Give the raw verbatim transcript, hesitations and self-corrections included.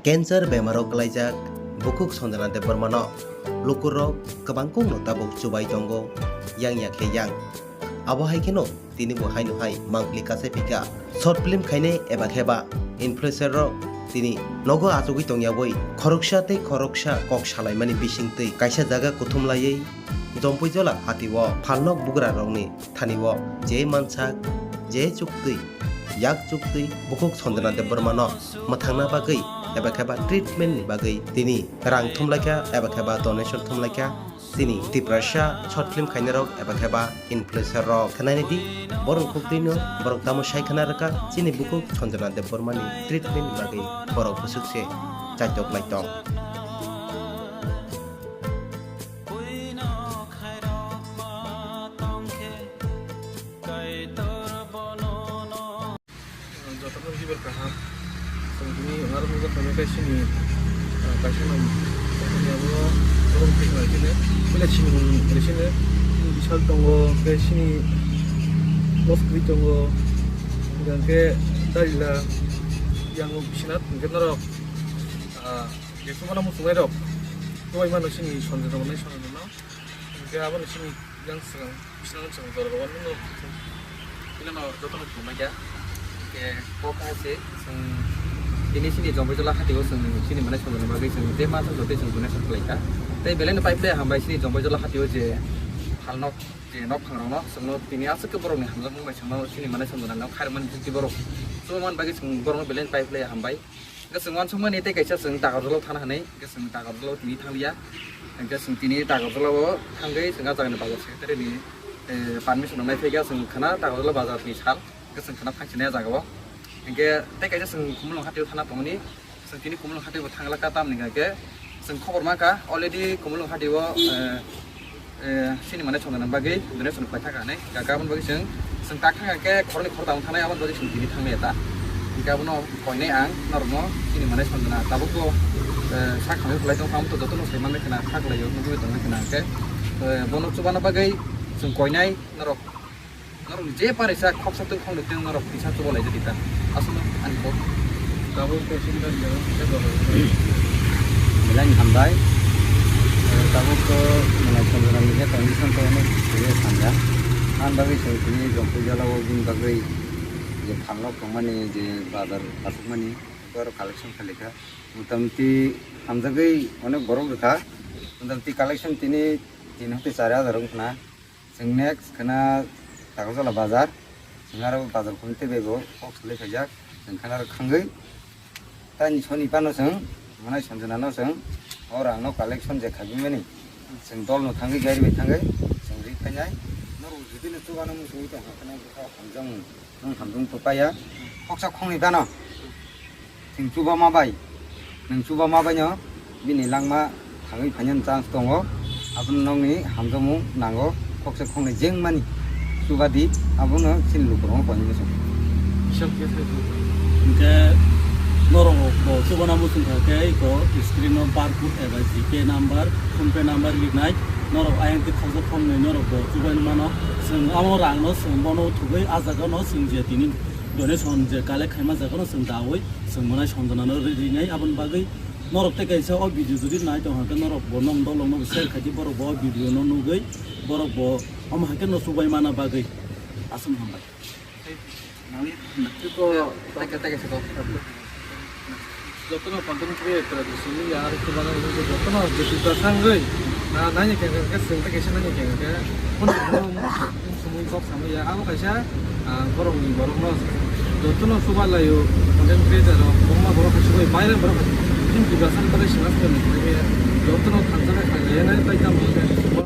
Cancer bemaro kwlaijak bukhuk Sanjana Debbarmano lukurok kwbangkukno tabuk chubai tongo, yang ya khe yang. Abo hai kheno tini bo haino hai mangpili kasai phika. Short film khainai eba khe ba influencer rok tini nogo achugwi tongyawi khoroksa tei khoroksa kok salaimani bisingtwi kaisa jaga kuthum laiwi Jompuijola hatio phalnok bugrarokni thanio je mansak, je chuktwi, yak chuktwi bukhuk Sanjana Debbarmano mwthangna bagwi eba khe ba treatment ni bagwi tini rang thumlaikha eba khe ba donation thumlaikha. Chini Tiprasa short film khainai rok eba khe ba influencer rok khwnani di, borok khuktwino borok tamo sai khna rwkha chini bukhuk Sanjana Debbarmani treatment ni bagwi borok bwswk se chaitok lai tong. Jotono jibar kaham. Chwng tini aro nukjak tongo kaisa ni, ah, kaisa ni, kaisa ni abo borok thik bai chini. Belai chini mung bai chini. Bishal tongo, kaisa ni moskri tongo. Hingke dalila yang bisina hingke norok, ah, Jesumano muchungnai rok. Tuai mano chini sonjona mwnai sonjona no. Hingke abo ni chini yang swkang. Bisingtwi chwng jora rwmani no. Bini no jotono thumai kha. Ke kok hai se chwng tini chini Jompuijola hatio chwng chini mwnai sonjona bagwi chwng je ma thang jotoi chwng donation khlai kha. Tei belai no pai phlai hambai chini Jompuijola hatio je phalnok je nok phangrok no chwng no tini aswk khe borok ni hamjakmung bai chwng no chini mwnai sonjona no khairokmani jiti borok. Chwng man bagwi chwng borok no belai no pai phlai hambai. Hingke chwng uansukmani tei kaisa chwng Takarjala o thana hinwi, hingke chwng Takarjala o tini thanglia. Hingke chwng tini Takarjala o thangwi chwng ah jagani bazar secretary ni, eh, permission rwnai phaikha chwng khwna Takarjala bazar ni sal, hingke chwng khwna phaisinai ah jaga o. Hingke tei kaisa chwng Khumulwng hatio thana tongmani, chwng tini Khumulwng hatio bo thanglakha tamni hingke chwng khobor mankha already Khumulwng hatio, eh, eh, chini mwnai sonjona bagwi donation paithakha hinwi. Hingke aboni bagwi chwng, chwng tak thangkha khe khoroknwi khoroktham thangnai, aboni bagwi chwng tini thangnai ta. Hingke abono koinai ang norokno chini mwnai sonjona tabukbo, eh, sak hamwi phlai tongkha, amo to jotono sai manwi khwna, kha khlaio, nugwi tongwi khwna. Hingke, eh, bono chubana bagwi chwng koinai norok, norokni je pare sak khoksa twi khoknwi twi norok kisa chuba laijadi ta. Aswkno ani kok. Tabuk khe sini dan jero, khe dolo. Belai ni hambai. Eh, tabuk to mwnai sonjona ni je condition to onek serious hamya. Ang bagwi chwng tini Jompuijola o bini bagwi je phalnok tongmani je bazar aswkmani borok collection khalikha. Motamoti hamjagwi onek borok rwkha. Motamoti collection tini tin hwnkhe char hajar wngkha na. Chwng next khwna Takarjala bazar, chwng aro bazar khum tei bego kok salai phaijak, chwng khwna aro khangwi. Tani soni phano chwng mwnai sonjona no chwng o rang no collection je khaibimani, chwng dol no thangwi gari bai thangwi chwng ri phainai. Norok jodi no chubano muchungwi tongkha khwna bwkha hamjakmung. Nwng hamjwng to paiya. Khoksa khoknwi phano. Chwng chuba ma bai. Nwng chuba ma bai no bini langma thangwi phainani chance tongo. Abono nokni hamjakmung nango. Khoksa khoknwi jengmani chuba di. Abono chini lukurokno koinwi muchung. Hingke norok bo chubana muchungkha khe iko screen o barcode eba G P number, PhonePe number liknai. Norok ayang khe khoksa khoknwi norok bo chubaini mano. Chwng amo rangno chwng bono thugwi ah jagano chwng je tini donation je collect khaima jagano chwng dawi chwng mwnai sonjona no ri-, rinai. Aboni bagwi norok tei kaisa o video jodi nai tong hwnkhe norok bo nong dolong no share khaidi, borok bo o video no nugwi borok bo omo hai khe no chubai mana bagwi. Aswk hambai. Tei ko, tei kaisa kok. Jotono content creator, simi ya, aro khe bana, jotono jeti ta sangwi, na, nani khe, khe, khe, sing ta kaisa nani khe, khe, phone sumui kok samui ya, abo kaisa, ah, borok ni borok no, jotono suba layo, content creator rok, bongma borok kaisa bai, baire borok kaisa, phim tiga san pada sima sima ni khe, jotono thansa na khlai ya, nai pai tamo khe,